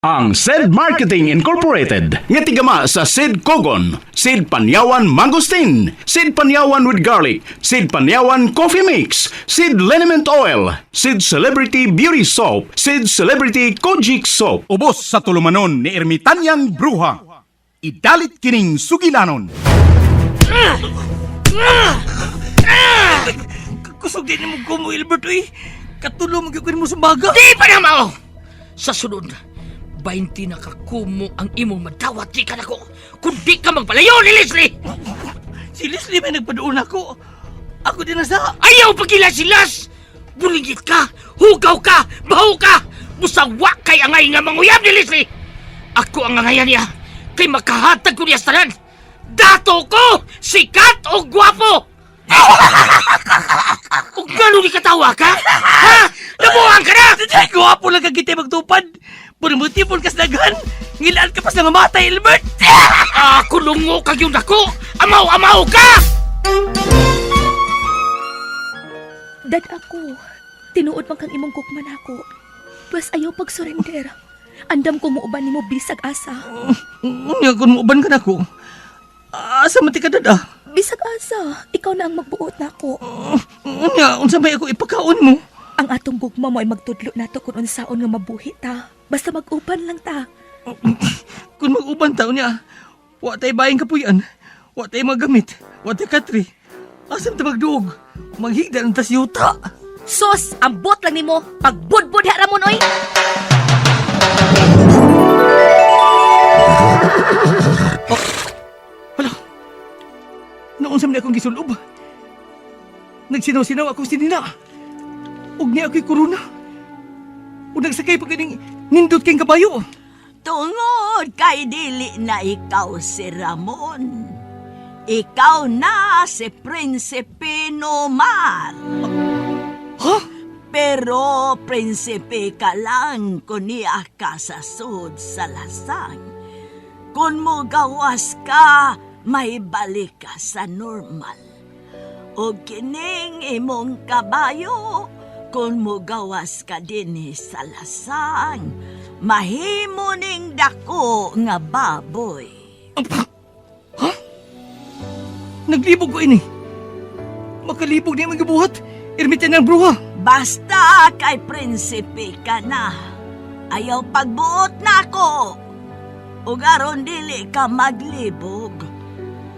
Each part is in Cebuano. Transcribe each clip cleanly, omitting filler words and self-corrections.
Ang Said Marketing Incorporated nga tigama sa Sid Kogon, Sid Panyawan Mangosteen, Sid Panyawan with Garlic, Sid Panyawan Coffee Mix, Sid Liniment Oil, Sid Celebrity Beauty Soap, Sid Celebrity Kojic Soap. Ubos sa tulumanon ni Ermitanyang Bruha. Idalit kining sugilanon. Kusog din mo ko mo, Ilbert, uy. Katulo mo gyud mo sa baga. Di pa na mao! Sa sunod, 20 na kakumo ang imong madawat di ka nako. Kung di ka magpalayo ni Leslie! Si Leslie may nagpaduon ako. Ako din na sa... Ayaw pagila si Las! Bulingit ka! Hugaw ka! Baho ka! Busawa kay angay nga manguyab ni Leslie! Ako ang angayan niya kay makahatag ko niya sa tanan! Dato ko! Sikat o gwapo! O gano'n ni katawa ka? Ha? Nabuang ka na! Ay, gwapo lang ka kita magtupad. Puro kas daghan. Ngilaan ka pa sa mamatay, Ilbert. Ako lungo kag yung dako! Amaw-amaw ka! Dad ako, tinuod man kang imong gugma nako. Pwes ayaw pag-surrender. Andam ko muuban nimo bisag asa. Unya, kung muuban ka na ko. Asa man ti ka dada? Bisag asa, ikaw na ang magbuot nako. Unya, unsa may ako ipakaon mo? Ang atong gugma mo ay magtudlo nato kung unsaon nga mabuhi ta. Basta mag-uban lang ta. Kung mag-uban ta, unya, wa tay bayang kapuyan. Wa tay magamit. Wa tay katri. Asam ta magduog? Maghigda ng tas yuta. Sos, ambot lang nimo. Pagbudbud ha ramon oy. Hala. Noon sa akong gisulob. Nagsinaw-sinaw akong sinina. Ug niya ako'y korona. Ug nagsakay pa kining nindot kayong kabayo. Tungod kay dili na ikaw si Ramon. Ikaw na si Prinsipe Nomar. Ha? Pero prinsipe ka lang kung niya ka sa sud sa lasang. Kung mo gawas ka, may balik ka sa normal. O kining imong kabayo, kung mo gawas ka dinhi sa lasang, mahimo ning dako nga baboy. Naglibog ko ini. Makalibog niya magibuhat. Ermitan ng bruha. Basta kay prinsipe ka na. Ayaw pagbuot na ako. Ug aron dili ka maglibog.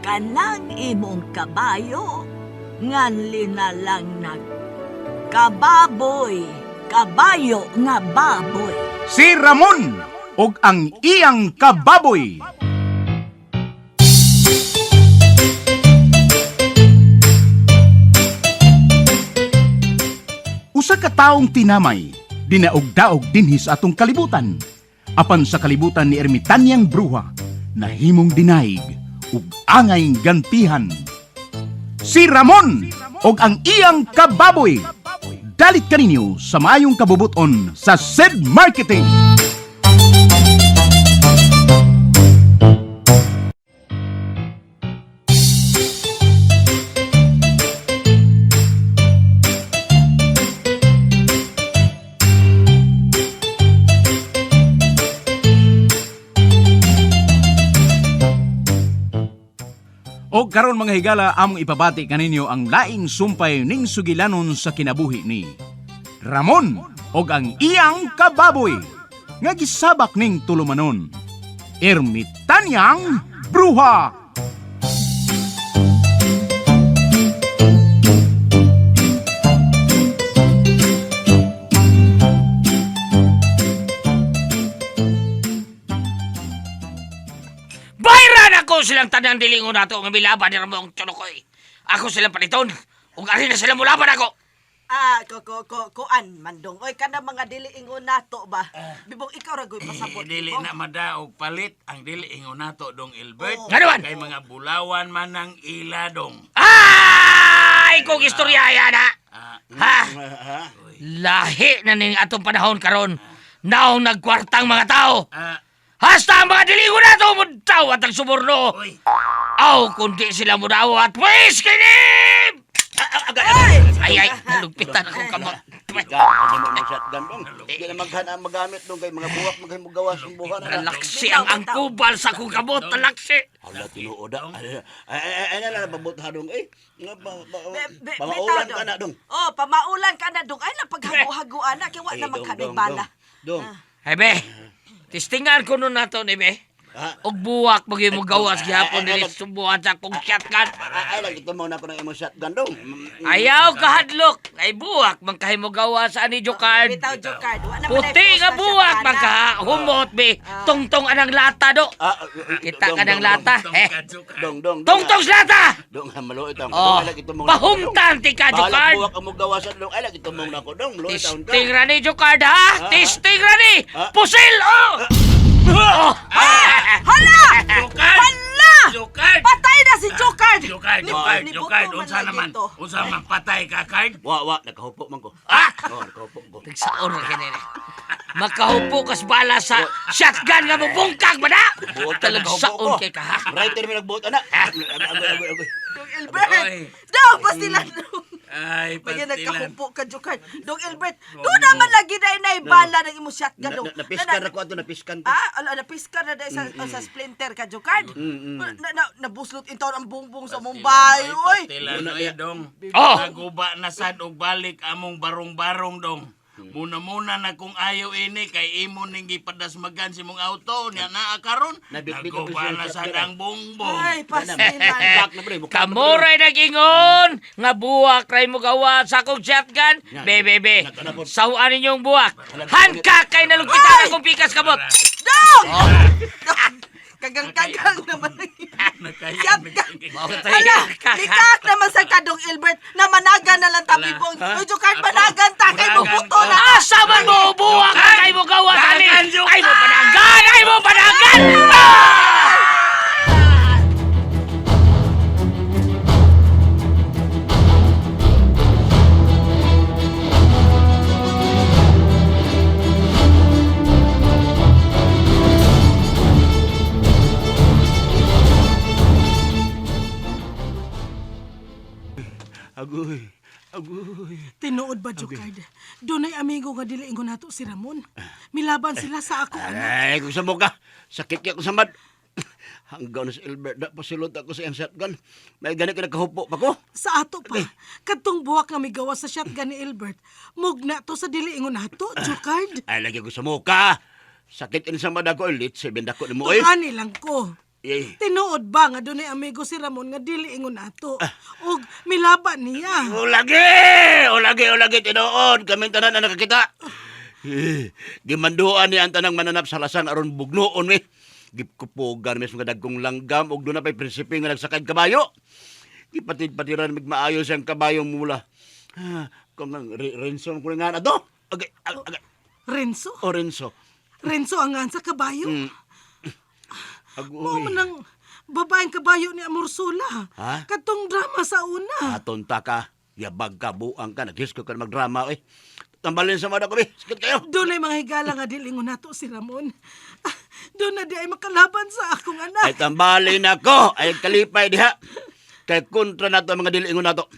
Kanang imong kabayo, nganli na lang nag kababoy, kabayo nga baboy. Si Ramon og ang iyang kababoy. Usa ka taong tinamay, dinaog-daog dinhi sa atong kalibutan. Apan sa kalibutan ni Ermitanyang Bruha, nahimong dinaig ug angay gantihan. Si Ramon og ang iyang kababoy. Dalit kaninyo sa maayong kabubuton sa Said Marketing. O karon mga higala among ipabati kaninyo ang laing sumpay ning sugilanon sa kinabuhi ni Ramon og ang iyang kababoy nga gisabak ning tulumanon. Ermitanyang Bruha. Bayran ako silang tanang dilingon nato nga milaban ni Ramon Tsunukoy. Ako silang paliton. Ug ari na sila mulaban ako. Ah, ko ko ko kuan mandong. Oy kana mga dili ingon nato ba. Bibong ikaw ra goy pasabot. Eh, dili Bibong. na madaog palit ang dili ingon nato dong Ilbert. Nga naman. Kay mga bulawan man ang ila dong. Ay, kung istorya yan ha. Ah, Ha? Lahi na ning atong panahon karon. Naong nagkwartang mga tao. ah, Hasta ang mga dilingon nato mudawat ang suborno. oy. Aw, kundi sila mudawat. Pwes, kinib! Ay, ay, nalugpitan akong kamot. Ka, ano mo mong shotgun dong. Di na maghan ang magamit dong kay mga buwak maghay mo gawas ang buha na. Nalaksi ang angkubal sa akong kamot, nalaksi. Hala tinuod ah. Ay ay ay ay na babot ha dong eh. Nga Be- Pamaulan bitaw, ka na dong. Oh, pamaulan ka na dong. Ay na paghago-hagoan na kay wa Ay, na dong, magkaday dong, bala. Dong. Ay be, testingan ko nun nato ni be. Ha? Og buwak magyud mo gawas gihapon Ay, ay, diri ay, subuhan sa akong shotgun. Ay ay lagi tumaw na ko ng imong shotgun dong. Ayaw kahadlok. Ay buwak man kahay mo gawas ani Jokard. Bitaw Jokard, wa na man Puti nga buwak man ka humot be. Tungtong anang lata do. Ah, Kita dong, ka ng dong, lata. Eh. Dong dong. dong, Tungtong sa lata. Dong ha maluoy taon. Oh, Dong, ay, lagi tumaw na ko, dong. pahumtan ti ka Bahala Jokard. buwak ang mugawasan dong. Ay lagi tumaw na ko dong. Maluoy taon ka. Testing ra ni Jokard ha. Testing ra ni. Ah. Pusil oh. Oh. Hala! Jokard! Hala! Jokard! Patay na si Jokard. Jokard, Ni- Jokard, nibuto Jokard, man unsa lagi naman? to. Unsa man patay ka, Card? Wa wa nakahupo man ko. Ah! Oh, nakahupo ko. Tagsaon ra kini ni. Makahupo kas bala sa shotgun nga mubungkag ba na? Buot ka Talagang nakahupo ko. saon kay ka ha. Right mi nagbuot ana. Agoy agoy agoy. Dong Elbert. Oy. Daw pastilan dong. Ay, Bagay pastilan. nagkahupo ka Jokard. Dong Elbert, doon naman lagi na inaibala ng imong shotgun dong. Napiskan ra ko ato napiskan ko. Ah, ala napiskan na dahil sa, sa splinter ka Jokard. Na, na, nabuslot in taon ang bungbong sa Mumbai. Oy. Pastilan, oy, dong. Oh. Naguba na sad og balik among barong-barong dong. Muna-muna na kung ayaw ini kay imo ning gipadasmagan si mong auto nya naa karon. Nabitbit ko Naguba siya na sa sad shotgun, ang bongbong. Ay, pastilan. Bak na pre, bukak na, pre. Kamuray nag-ingon nga buwak ray mo gawa sa akong shotgun. Yan. Be, be, be. Nagkanapot. Sawaan ninyong buwak. Hanka kay nalugkitan akong pikas kamot. Dong! Dong! Kagang-kagang naman. Nakaya- Shotgun. Mao Hala, likak naman sa kadong Ilbert na managan na lang tabi bong. Uy, Jokard, managan ta kay bubuto na. Asa man mo buwak kay mo gawa sa ni? Dagan, Jokard! Ay mo panagan! Ay mo panagan! Ah! Agoy. Agoy. Tinuod ba, Jokard? Dunay amigo nga dili ingon nato si Ramon. Milaban sila sa ako, anak. Ay, kung sa ka. Sakit kaya ko sa mad. Hanggang na si Albert da pasilot ako sa iyang shotgun. May gani ka nakahupo pa ko. Sa ato pa, kadtong buwak nga migawa sa shotgun ni Albert, mugna to sa dili ingon nato, Jokard. Ay, lagi ko sa muka. Sakit in sa mad ako. Litse, benda ko ni mo eh. Tuani lang ko. Eh. Tinuod ba nga dunay amigo si Ramon nga dili ingon nato? Ug milaban niya. O lagi! O lagi, o lagi, tinuod. Kaming tanan na nakakita. Eh, gimanduan niya ang tanang mananap sa lasang aron bugnoon mi. Gipkupugan mis mga dagkong langgam ug doon na pa'y prinsipe nga nagsakay kabayo. Gipatid-patiran mig maayo siyang kabayo mula. Ah, kung ang Renzo ko nga na do. Agay, agay, agay. Renzo? O Renzo. Renzo ang ngan sa kabayo. Mao Agoy. man ang babaeng kabayo ni Amorsula. Ha? Katong drama sa una. Atonta ka, yabag ka, buang ka, naghisko ka na magdrama eh. Tambalin sa mga ko eh. Sakit kayo. Doon ay mga higala nga dili ingon nato si Ramon. Ah, doon na di ay makalaban sa akong anak. Ay tambalin ako, ay kalipay diha. Kay kontra nato ang mga diliingon nato.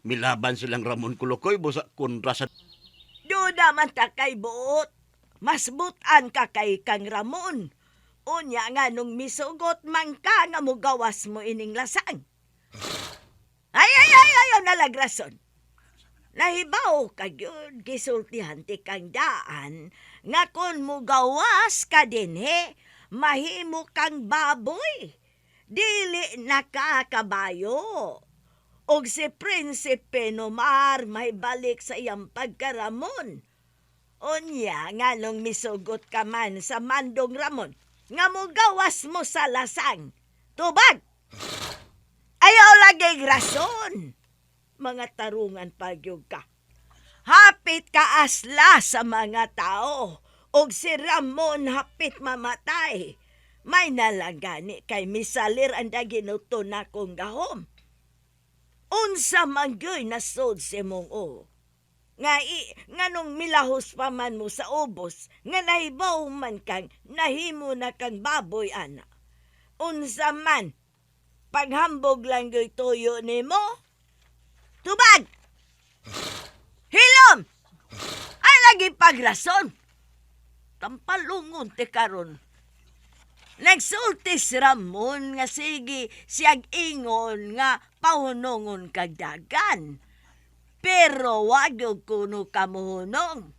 Milaban silang Ramon Kulukoy busa kontra sa Do naman ta kay buot. Mas butan ka kay kang Ramon. Unya nga nung misugot man ka nga mugawas mo ining lasang. Ay, ay, ay, ayaw nalagrason. Nahibaw ka gyud gisultihan ti kang daan nga kon mugawas ka dinhe, mahimo kang baboy. Dili na ka kabayo. Og si Prinsipe Nomar may balik sa iyang pagkaramon. Unya nga nung misugot ka man sa Mandong Ramon, nga mugawas mo sa lasang. Tubag! Ayaw lagi rason. Mga tarungan pagyog ka. Hapit ka asla sa mga tao. Og si Ramon hapit mamatay. May nalagani kay misalir ang daginuto na kong gahom. Unsa man gyud nasod si mong o. Nga i, nganong milahos pa man mo sa ubos, nga nahibaw man kang nahimo na kang baboy ana. Unsa man, paghambog lang gyud tuyo nimo. Tubag! Hilom! lagi pagrason. Tampalungon te karon. Nagsulti si Ramon nga sige siyag ingon nga pahunongon kag dagan. Pero wag yung kuno kamuhunong.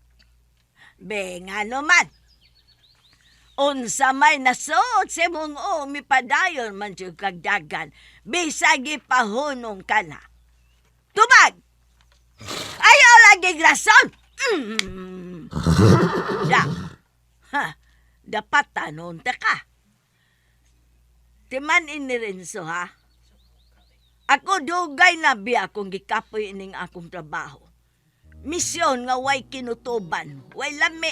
Be nga naman. Unsa may nasuot sa imong umi padayon man jud kag dagan, bisag ipahunong ka na. Tubag! Ayaw lagi rason! Ya. Ha, dapat tanon ta ka. Timan ini Renzo, ha? Ako dugay na biya akong gikapoy ining akong trabaho. Misyon nga way kinutuban, way lami.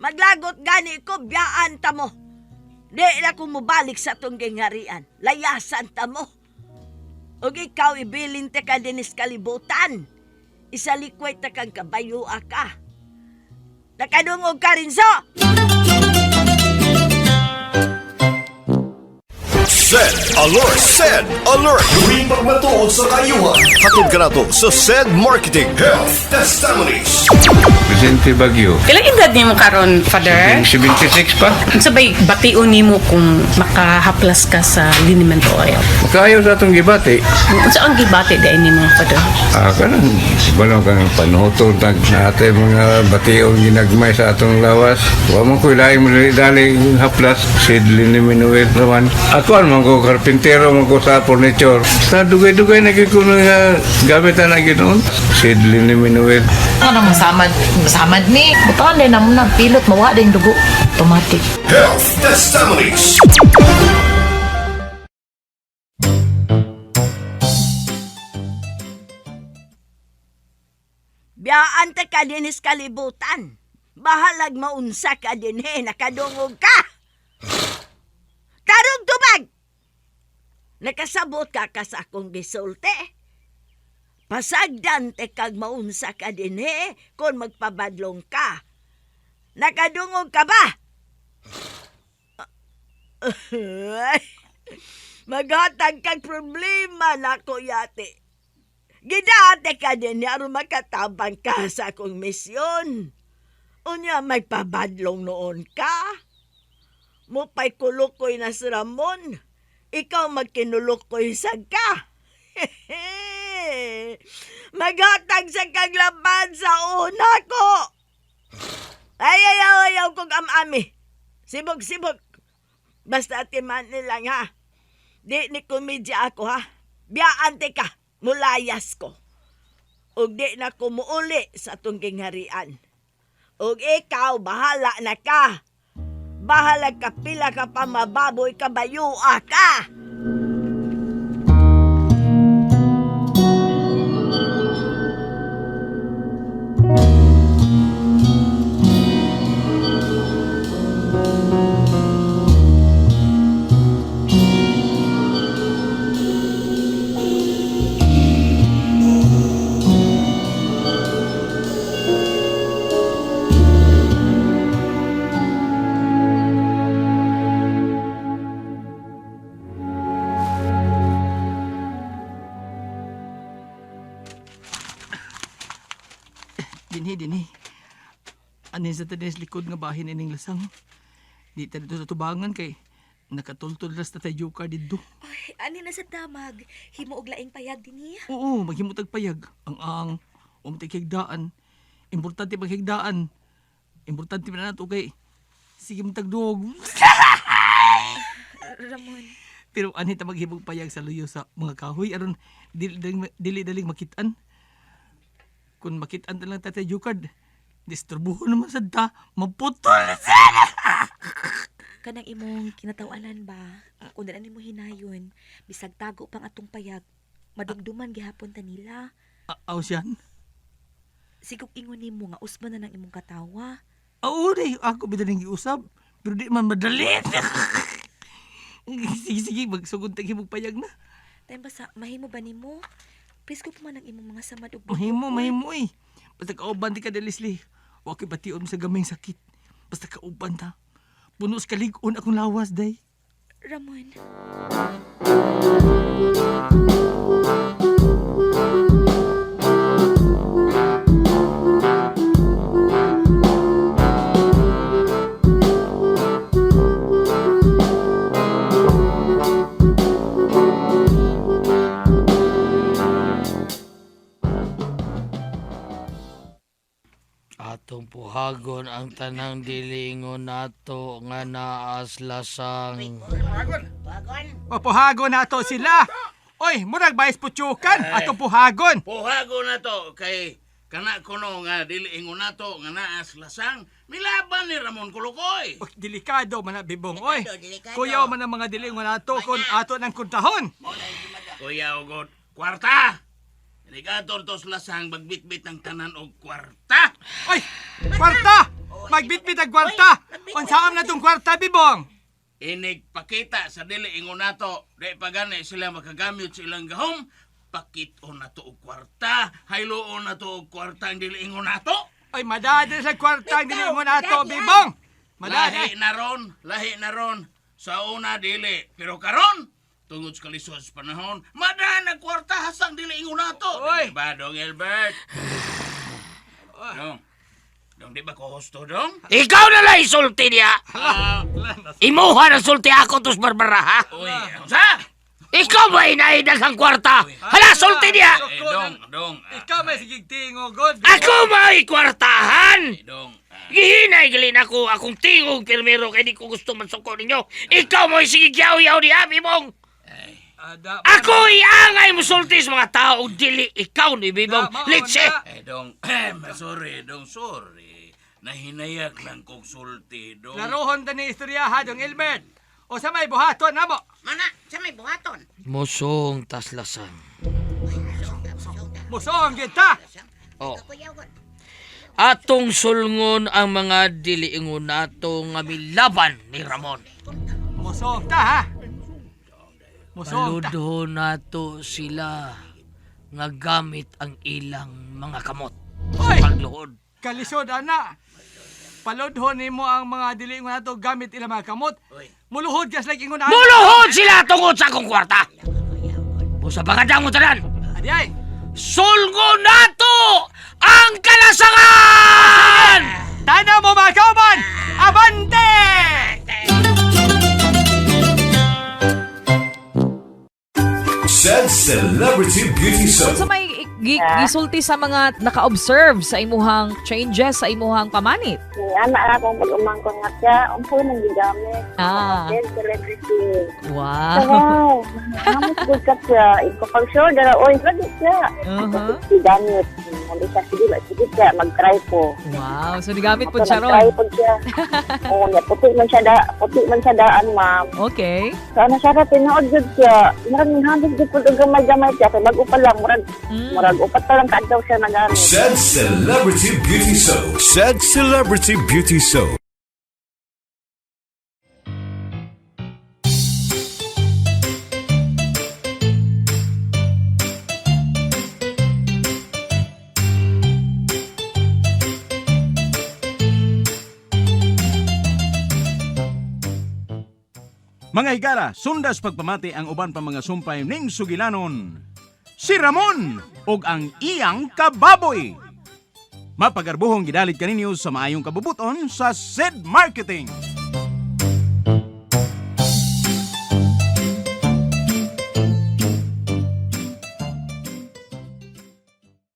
Maglagot gani ko, biyaan ta mo. Di na ko mobalik sa atong gingharian. Layasan ta mo. Ug ikaw ibilin ta ka dinis kalibutan. Isalikway ta kang kabayua ka. Nakadungog ka rin so! Send alert! Send alert! Green pagmatuod sa kayuhan. Hatod ka nato sa Send Marketing Health Testimonies. Presidente Bagyo. Ilang edad nimo karon, Father? 76 pa. Unsa bay bation nimo kung makahaplas ka sa liniment oil? Makayaw sa atong gibati. Unsa ang gibati dai nimo, Father? Ah, kanang balong kang panutol tag natin mga bationg ginagmay sa atong lawas. Wa man ko'y laing dali haplas. Sidlin ni Manuel naman. Ako man ko karpintero man ko sa furniture. Sa dugay-dugay na gyud ko nga gamit na ginoon. Sidlin ni Manuel. Ano masamad, masamad ni. Butangan din na muna, pilot, mawa din dugo. Automatic. Health Testimonies. Biyaan ta ka dinis kalibutan. Bahalag maunsa ka dinhe, nakadungog ka. Tarong tubag! Nakasabot ka ka sa akong gisulti. Pasagdan te kag maunsa ka dinhe kung magpabadlong ka. Nakadungog ka ba? Maghatag kag problema nako yate. Gidaate ka din niya aron makatabang ka sa akong misyon. Unya may pabadlong noon ka. Mupay kulukoy na si Ramon. Ikaw magkinulukoy sa ka. Maghatag sa kaglaban sa una ko. Ay, ayaw, ayaw kong amami. Sibog, sibog. Basta atiman nilang ha. Di ni komedya ako ha. Biyaan te ka, mulayas ko. Ug di na ko muuli sa atong gingharian. Ug ikaw, bahala na ka. Bahala ka pila ka pa mababoy ka bayua ka. Dinhi, dinhi. Anin sa tanis likod nga bahin ining lasang. Di ta dito sa tubangan kay nakatultol ras ta tayo ka didto. Ay, ani na sa damag. Himo og laing payag dinhi. Oo, maghimutag payag. Ang ang, umtay higdaan. Importante paghigdaan. Importante man na nato kay sige mong tagdog. Ramon. Pero anhi ta maghimog payag sa luyo sa mga kahoy aron dili daling, dili daling makitaan. Kung makitaan ta lang tatay Jukard, disturbuhon naman sad ta, maputol na sana. Kanang imong kinatawanan ba? Kung dala nimo hinayon, bisag tago pang atong payag, madumduman gihapon ta nila. Aw siyan. Sigog ingon nimo nga usba na ng imong katawa. Oo, di. Ako bitaw ning giusab. Pero di man madali. Sige, sige. Magsugod tag himog payag na. Time basta mahimo ba nimo? Presko pa man ang imong mga samad ug Mahimo, mahimo eh. Basta kauban di ka, de, Leslie. Wa ko'y bation sa gamay sakit. Basta kauban ta. Puno sa kalig-on akong lawas, day. Ramon. ang tanang dili ingon nato nga naas lasang. O puhagon nato sila. Oy, murag bayis putsukan atong puhagon. Puhago na to kay kana kuno nga dili ingon nato nga naas lasang milaban ni Ramon Kulukoy. Oy, delikado man na bibong oy. Delikado, delikado. Kuyaw man ang mga dili ingon nato kon ato nang kuntahon. Kuya ugod kwarta. Delikado to sa lasang magbitbit ang tanan og kwarta. Oy, kwarta! Magbitbit ang kwarta. Unsaon na tong kwarta bibong? Inig pakita sa dili ingon nato, di pa gani sila makagamit sa ilang gahom. Pakit-on na to og kwarta, hayloon na to og kwarta ang dili ingon nato. Oy, madadala sa kwarta ang dili ingon nato bibong. Madadala. Lahi na ron, lahi na ron. Sa una dili, pero karon tungod sa kalisod sa panahon, madaan ang kwarta hasang dili ingon nato. Oy! Di ba, Dong Elbert? Dong, dong, di ba ko husto, dong? Ikaw na lang isulti niya! Ah, Imuha na sulti ako tos Barbara, ha? uy, sa? Ikaw ba inaidag ang kwarta? Hala, sulti niya! Eh, dong, dong, ah, Ikaw may sigig tingog god. Ako ma'y kwartahan! eh, dong, ah, Gihinay galin ako akong tingog pirmero kay di ko gusto mansuko ninyo. Ikaw mo'y sigigyaw-yaw ni Abi mong. Ada, Ako iangay musulti sa mga tao ug dili ikaw ni Bibong Da, mao Litse. na. eh, dong, sorry, dong, sorry. Nahinayak lang kong sulti, dong. Laruhon ta ni istorya ha, Dong Elbert. O sa may buhaton namo. Mana, sa may buhaton. Musong taslasan. Musong gyud ta. Oh. Atong sulngon ang mga dili ingon nato nga milaban ni Ramon. Musong ta ha. Musong ta. Paludho nato sila nga gamit ang ilang mga kamot sa Oy! pagluhod. Kalisod ana. Paludhon nimo ang mga dili ingon nato gamit ilang mga kamot. Muluhod kas like ingon ana. Muluhod sila tungod sa akong kwarta. Busa pangadang mo tanan. Adi ay. Sulgo nato ang kalasangan! Tanaw mo mga kauban! Abante! Said Celebrity Beauty Soap. Sa may gisulti sa mga naka-observe sa imuhang changes sa imuhang pamanit. Ana akong pag-umangkon nga siya, umpo nang gigamit. Ah. Then celebrity. Wow. So, wow. Namos good ka siya. Ikaw sure dara oy, lagi siya. Uh-huh. Gigamit. Hindi siya sige, sige siya mag-try ko. Wow. So nigamit po Ako, siya nag-try ron. po siya. Oo, niya puti man siya da, puti man siya daan, ma'am. Okay. So ano siya ra tinuod jud siya. Murag nihandog jud pud og gamay-gamay siya kay bag-o pa lang murag murag upat pa lang kaadlaw siya nagamit. Said Celebrity Beauty Soap. Said Celebrity Beauty Soap. Mga higala, sundas pagpamati ang uban pa mga sumpay ning sugilanon. Si Ramon og ang iyang kababoy. Mapagarbuhong gidalit kaninyo sa maayong kabubuton sa SED Marketing.